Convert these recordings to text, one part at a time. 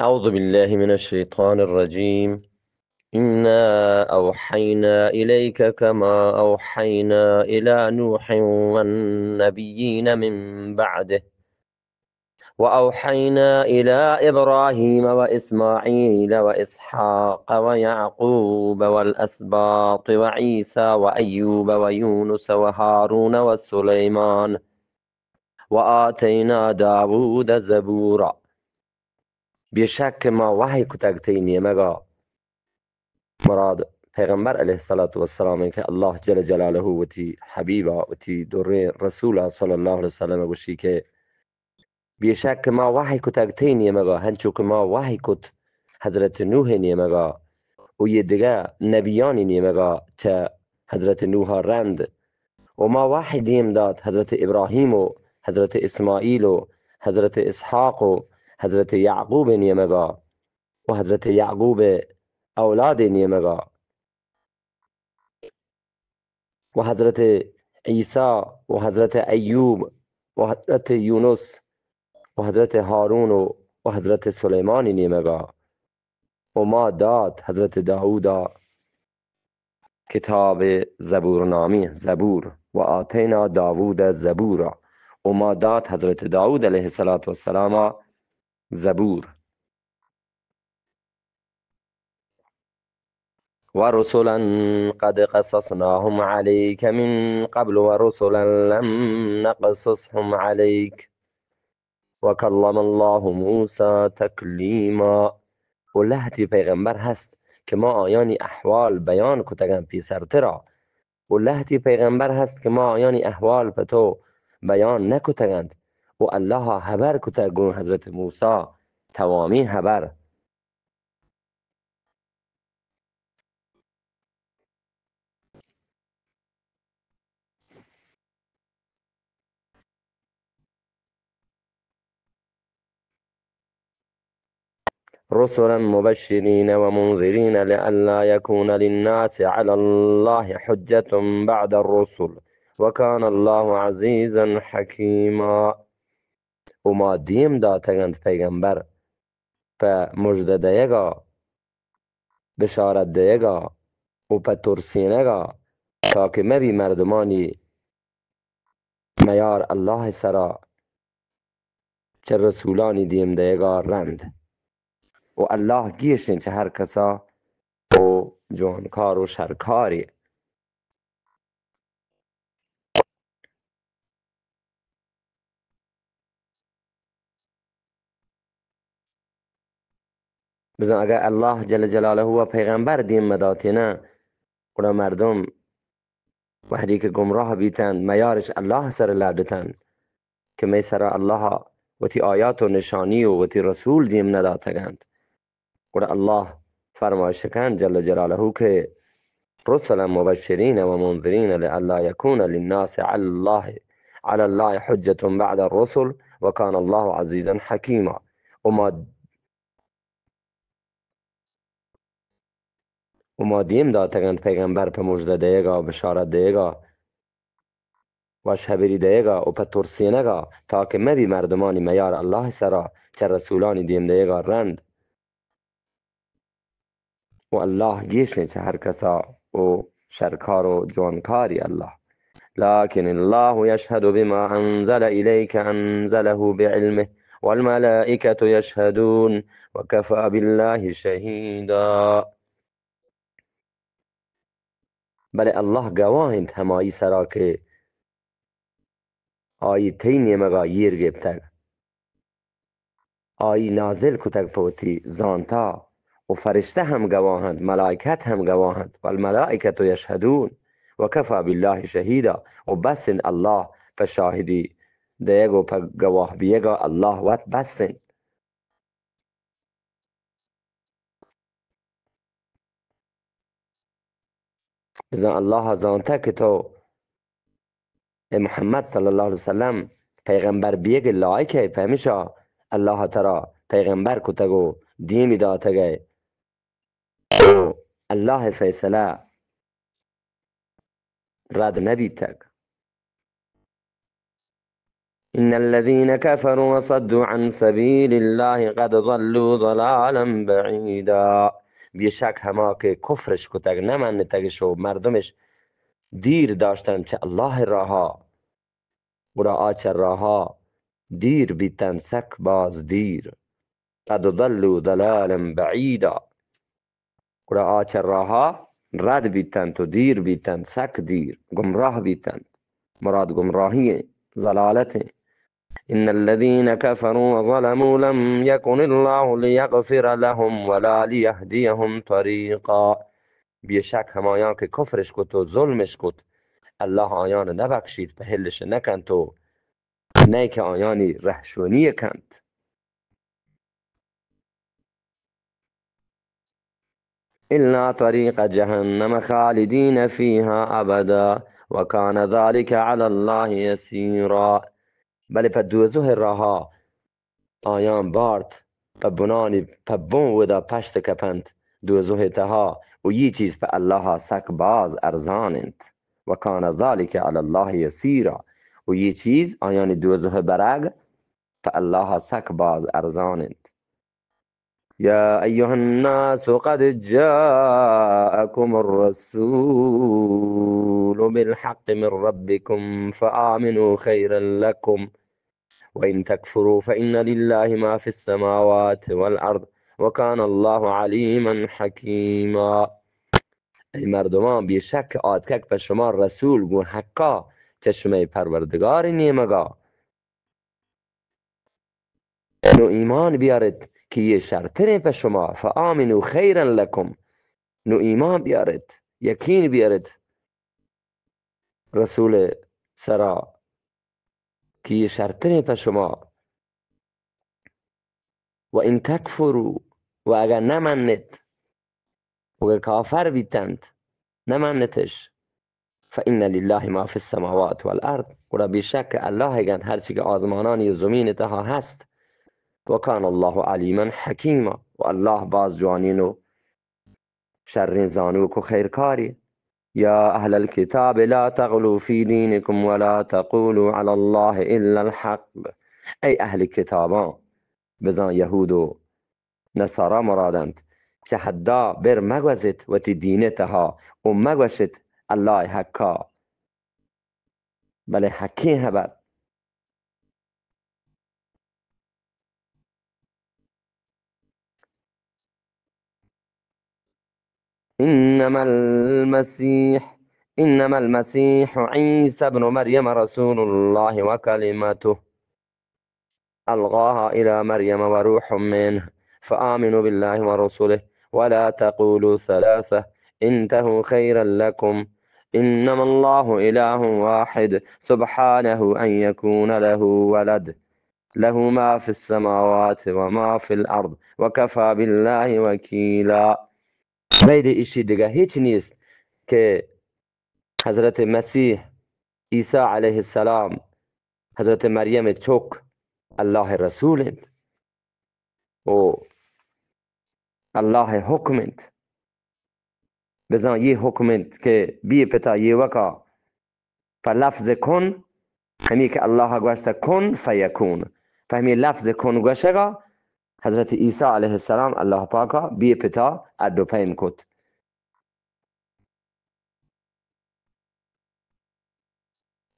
أعوذ بالله من الشيطان الرجيم. إنا أوحينا إليك كما أوحينا إلى نوح والنبيين من بعده وأوحينا إلى إبراهيم وإسماعيل وإسحاق ويعقوب والأسباط وعيسى وأيوب ويونس وهارون وسليمان وآتينا داود زبورا. بے شک ما وحی کتگ تئی نیمگا، مراد پیغمبر علیہ الصلوۃ والسلام کہ اللہ جل جلالہ وتی حبیبا، وتی دریں رسولا صلی اللہ علیہ وسلم گوشی کہ بے شک ما وحی کتگ تئی نیمگا، ہنچو کہ ما وحی کت حضرت نوح نیمگا و یہ دگہ نبیانی نیمگا چہ حضرت نوح رند، و ما وحی دیم دات حضرت ابراہیم و حضرت اسماعیل و حضرت اسحاق و حضرت یعقوب نیمگا و حضرت یعقوب اولاد نیمگا و حضرت عیسی و حضرت ایوب و حضرت یونس و حضرت ہارون و، و حضرت سلیمان نیمگا و ما دات حضرت داودا کتاب زبور نامی، زبور، و آتینا داوود زبورا، و ما دات حضرت داوود علیہ الصلوۃ والسلام زبور. ورسلا قد قصصناهم عليك من قبل ورسلا لم نقصصهم عليك وكلم الله موسى تكليما. و لہتی پیغمبر ہست کہ ما آیانی احوال بیان کتگاں پیسرترا. و لہتی پیغمبر ہست کہ ما آیانی احوال پہ تو بیان نکتگاں. و اللہ ہبر کتگ گوں حضرت موسی تمامی ہبر. رسلا مبشرين ومنذرين لئلا يكون للناس على الله حجة بعد الرسل وكان الله عزيزا حكيما. و ما دیم داتگنت پیغمبر پہ مژدہ دئیگا، بشارت دئیگا و پہ ترسینگا، تاکہ مبی مردمانی میار اللہ سرا چہ رسولانی دیم دئیگا رند. و اللہ گیشیں چہ ہر کسا و جوانکار و شرکارے. بزاں اگہ اللہ جل جلالہ و پیغمبر دیم مداتینہ، گڑا مردم وہدی کہ گمراہ بیتنت، میارش اللہ سر لڈتنت کہ مئے سرا اللہ وتی آیات و نشانی و وتی رسول دیم نداتگنت. گڑا اللہ فرمائش کنت جل جلالہ کہ رسلا مبشرین و منذرین لئلا یکون للناس علی اللہ، علی اللہ حجة بعد الرسل وکان اللہ عزیزا حکیما. و ما و ما دیم داتگنت پیغمبر پہ مژدہ دئیگا و بشارت دئیگا، وشہبری دئیگا و پہ ترسینگا، تاکہ مبی مردمانی میار اللہ سرا چہ رسولانی دیم دئیگا رند. و اللہ گیشیں چہ ہر کسا و شرکار و جوانکاری اللہ. لكن الله يشهد بما أنزل إليك أنزله بعلمه والملائكة يشهدون وكفى بالله شهيدا. بلے اللہ گواہ انت ہمائی سرا کہ آئی تئی نیمگا ایر گپتگ، آئی نازل کتگ پہ وتی زانتا، و فرشتہ ہم گواہ انت، ملائکت ہم گواہ انت، والملائکة یشهدون وکفی باللہ شہیدا، و بس انت اللہ پہ شاہدی دئیگ و پہ گواہ بیگا اللہ وت بس انت. بزاں اللہ زانتہ کہ تو اے محمد صلی اللہ علیہ وسلم پیغمبر بیگ لائق ئے، پمیشا اللہ ترا پیغمبر کتگ و دیمی داتگ ئے. و اللہ فیصلہ رد نہ بیتگ. إن الذين كفروا وصدوا عن سبيل الله قد ضلوا ضلالا بعيدا. بیشک ہما کہ کفرش کتگ، نہ منتگش و مردمش دیر داشتن چہ اللہ راہا، گڑا آ چہ راہا دیر بیتن، سک باز دیر. قد ضلوا ضلالا بعيدا. گڑا آ چہ راہا رد بیتنت و دیر بیتنت، سک دیر، گمراہ بیتنت. مراد گمراہی ایں، ضلالت ایں. إن الذين كفروا وظلموا لم يكن الله ليغفر لهم ولا ليهديهم طريقا. بیشک ہمایاں کہ کفرش کت و ظلمش کت، اللہ آیان نبخشیت، پہلش نکنت و نئے کہ آیانی رہشونی کنت. إلا طريق جهنم خالدين فيها أبدا وكان ذلك على الله يسيرا. بلے پہ دوزہ راہا آیان بارت، پہ بنانی پہ بن ودا پشت کپنت دوزہ تہا، و یہ چیز پہ اللہ سک باز ارزان انت. وكان ذلك على الله يسيرا. و یہ چیز آیانی دوزہ برگ پہ اللہ سک باز ارزان انت. يا أيها الناس قد جاءكم الرسول بالحق من ربكم فآمنوا خيرا لكم وإن تكفروا فإن لله ما في السماوات والأرض وكان الله عليما حكيما. اے مردمان، بیشک آتکگ پہ شما رسول گوں حقا چہ شمئے پروردگار نیمگا. نو ایمان بیارت کہ یہ شرتریں پہ شما، فآمنوا خیرا لکم. نو ایمان بیارت، یقین بیارت رسول سرا کہ یہ شرتریں پہ شما. و ان تکفروا، و اگر نمنت، و اگر کافر بیتنت، نمنتش، فإن لله ما في السماوات والأرض، گڑا بیشک اللہ گند ہرچی کہ آزمانانی و زمین تہا ہست. وكان الله عليما حكيما، و اللہ باز جوانین و شرین زانوک و خیرکاری. يا أهل الكتاب لا تغلوا في دينكم ولا تقولوا على الله إلا الحق. اے اہل کتابان، بزاں یہود و نصارا مراد انت، چہ حدا بر مگوزت وتی دین تہا و مگوشت اللہ حقا، بلے حقیں حبر. إنما المسيح، إنما المسيح عيسى ابن مريم رسول الله وكلمته ألقاها إلى مريم وروح منه فآمنوا بالله ورسله ولا تقولوا ثلاثة انتهوا خيرا لكم إنما الله إله واحد سبحانه أن يكون له ولد له ما في السماوات وما في الأرض وكفى بالله وكيلا. بید ایشی دگہ ہچ نیست کہ حضرت مسیح عیسی علیہ السلام، حضرت مریم چک، اللہ رسول انت و اللہ حکم انت. بزاں یہ حکم انت کہ بی پتا یہ وکا پہ لفظ کن، ہمی کہ اللہ گوشت کن فیکون، پہ ہمی لفظ کن گوشگا حضرت عیسی علیہ السلام اللہ پاکا بی پتا اڈ و پیم کت.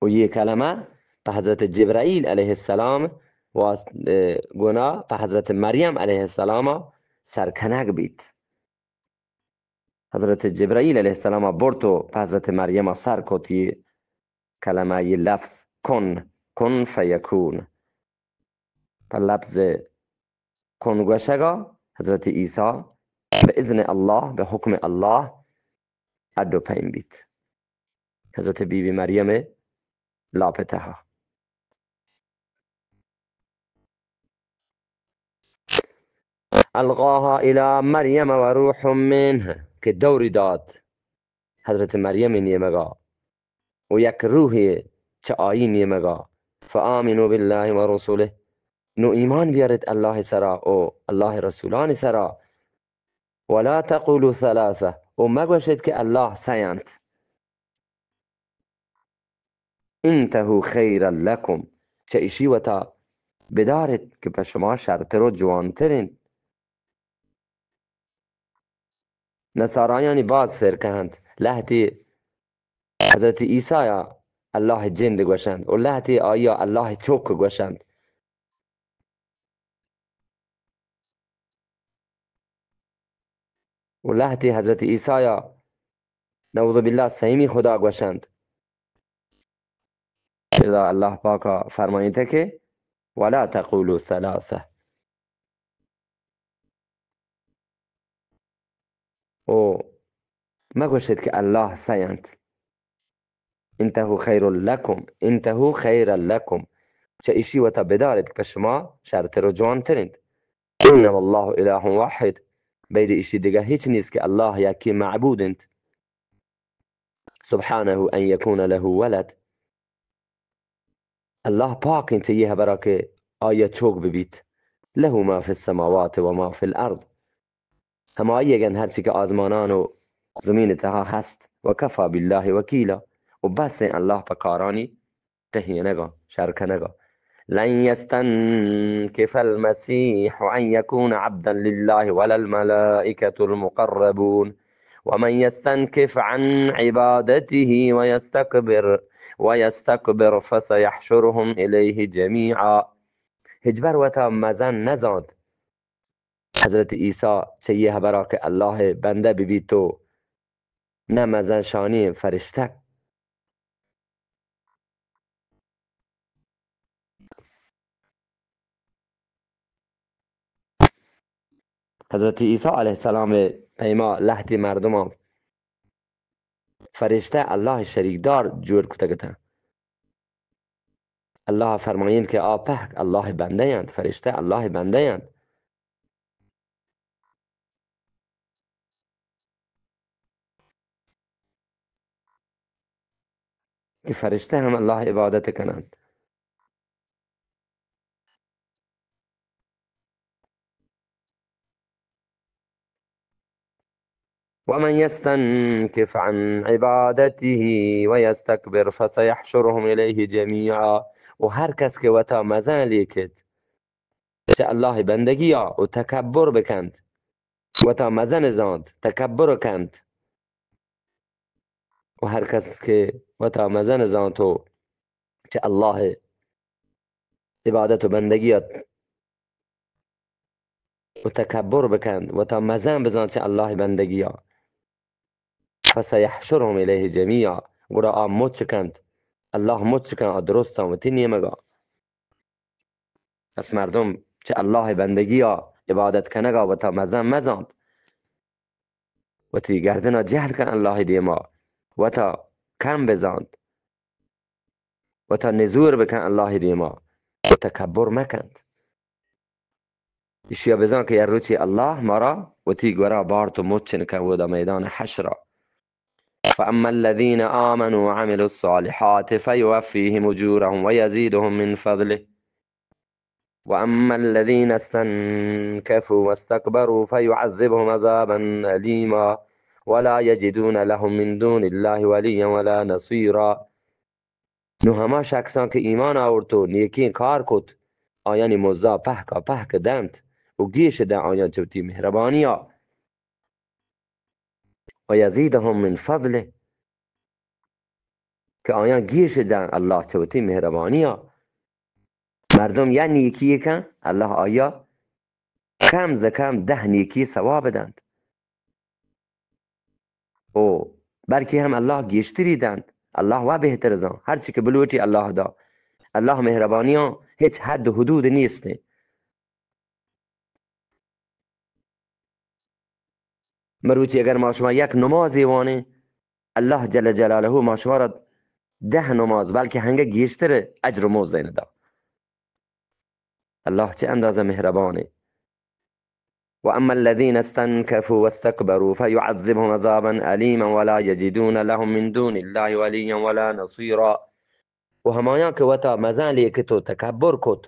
و یہ کلمہ پہ حضرت جبرائیل علیہ السلام واس-، اه، گنا پہ حضرت مریم علیہ السلام سر کنگ بیت. حضرت جبرائیل علیہ السلام برت و پہ حضرت مریم سر کت یہ کلمہ، یہ لفظ کن، کن فیکون. پہ لفظ کن گوشگا حضرت عیسی بہ اذن اللہ، بہ حکم اللہ اڈ و پیم بیت حضرت بی بی مریم لاپ تہا. القاها الی مریم و روح منه، کہ دوری دات حضرت مریم نیمگا و یک روحی چہ آئی نیمگا. فآمنوا بالله و رسوله، نو ایمان بیارت اللہ سرا و اللہ رسولان سرا. ولا تقولوا ثلاثة، و مگوشت کہ اللہ سہ انت. انتهوا خيرا لكم، چہ ایشی وتا بداریت کہ پہ شما شرتر و جوانتر انت۔ نصارایانی باز فرقہ انت۔ لہتے حضرت عیسیٰ ءَ اللہ ءِ جند گوشنت و لہتے آئی ءَ اللہ ءِ چک گوشنت۔ و لہتے حضرت عیسیٰ ءَ نعوذ باللہ سیمی خدا گوشنت۔ لذا اللہ پاک ءَ فرمائیت کہ ولا تقولوا ثلاثة۔ او مگوشت کہ اللہ سئے انت۔ انتهوا خير لكم، انتهوا خيرا لكم۔ چہ ایشی وتا بداریت کہ پہ شما شرتر و جوانتر انت۔ انما الله إله واحد۔ بید ایشی دگہ ہچ نیست کہ اللہ یکی معبود انت۔ سبحانه أن يكون له ولد۔ اللہ پاک انت چہ یہ ہبرا کہ آئی ءَ چوک ببیت۔ له ما في السماوات وما في الأرض۔ ہمائی ءَ گند ہرچی کہ آزمانان و زمین تہا ہست۔ وكفى بالله وكيلا۔ و بس انت اللہ پہ کارانی ٹہینگا، شر کنگا۔ لن يستنكف المسيح أن يكون عبدا لله ولا الملائكة المقربون ومن يستنكف عن عبادته ويستكبر، ويستكبر فسيحشرهم إليه جميعا۔ ہچبر وتا مزن نزانت حضرت عیسیٰ چہ یہ ہبرا کہ اللہ ءِ بندہ ببیت و نہ مزن شانی فرشتہ۔ حضرت عیسیٰ علیہ السلام ءِ پیما لہتی مردماں فرشتہ اللہ ءِ شریکدار جوڑ کتگ اتاں۔ اللہ فرمائینت کہ آ پہک اللہ ءِ بندہ انت، فرشتہ اللہ ءِ بندہ انت۔ کہ فرشتہ ہم اللہ ءِ عبادت کننت۔ ومن يستنكف عن عبادته ويستكبر فسيحشرهم إليه جميعا۔ و ہر کس کہ وتا مزن لیکت چہ اللہ ءِ بندگیا و تکبر بکنت، وتا مزن زانت، تکبر کنت، و ہر کس کہ وتا مزن زانت و چہ اللہ ءِ عبادت و بندگیا و تکبر بکنت، وتا مزن بزانت چہ اللہ ءِ بندگیا، فسيحشرهم إليه جميعا، گڑا آ مچ کنت، اللہ مچ کنت آ درستاں وتی نیمگا۔ پس مردم چہ اللہ ءِ بندگیا، عبادت کنگا وتا مزن مزانت، وتی گردنا جہل کن اللہ ءِ دیما، وتا کم بزانت، وتا نزور بکن اللہ ءِ دیما، و تکبر مکنت۔ ایشیا بزان کہ یک روچے اللہ مارا وتی گورا بارت و مچن کن اودا میدان حشرا۔ فأما الذين آمنوا وعملوا الصالحات فيوفيهم أجورهم ويزيدهم من فضله وأما الذين استنكفوا واستكبروا فيعذبهم عذابا أليما ولا يجدون لهم من دون الله وليا ولا نصيرا۔ نوں ہما شخصاں کہ ایمان آورت و نیکیں کار کت، آیانی مزدا پہکا پہک دنت و گیش دنت آیاں چہ وتی مہربانیا۔ ويزيدهم من فضله، کہ آیاں گیش دنت اللہ چہ وتی مہربانیا۔ مردم یا نیکی کن، اللہ آیا کم ز کم دہ نیکی ثواب دنت۔ او بلکہ ہم اللہ گیشتری دنت۔ اللہ وا بہتر زان۔ ہر چی کہ بلوٹی اللہ دا۔ اللہ مہربانیاں ہچ حد و حدود نیست۔ مروچی اگر ما شما یک نمازے وانیں، اللہ جل جلالہ ما شما را دہ نماز، بلکہ ہنگہ گیشتر اجر و مزد دا۔ اللہ چہ اندازہ مہربانے۔ وأما الذين استنكفوا واستكبروا فيعذبهم عذابا أليما ولا يجدون لهم من دون الله وليا ولا نصيرا۔ و ہمایاں کہ وتا مزن لیکت و تکبر کت،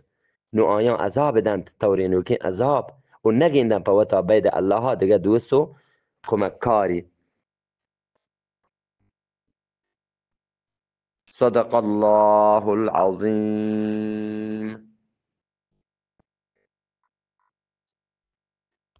نوں آیاں عذاب دنت، طورے نوکیں عذاب، و نگندن پہ وتا بید اللہ دگہ دوست و کمکاری۔ صدق اللہ العظیم۔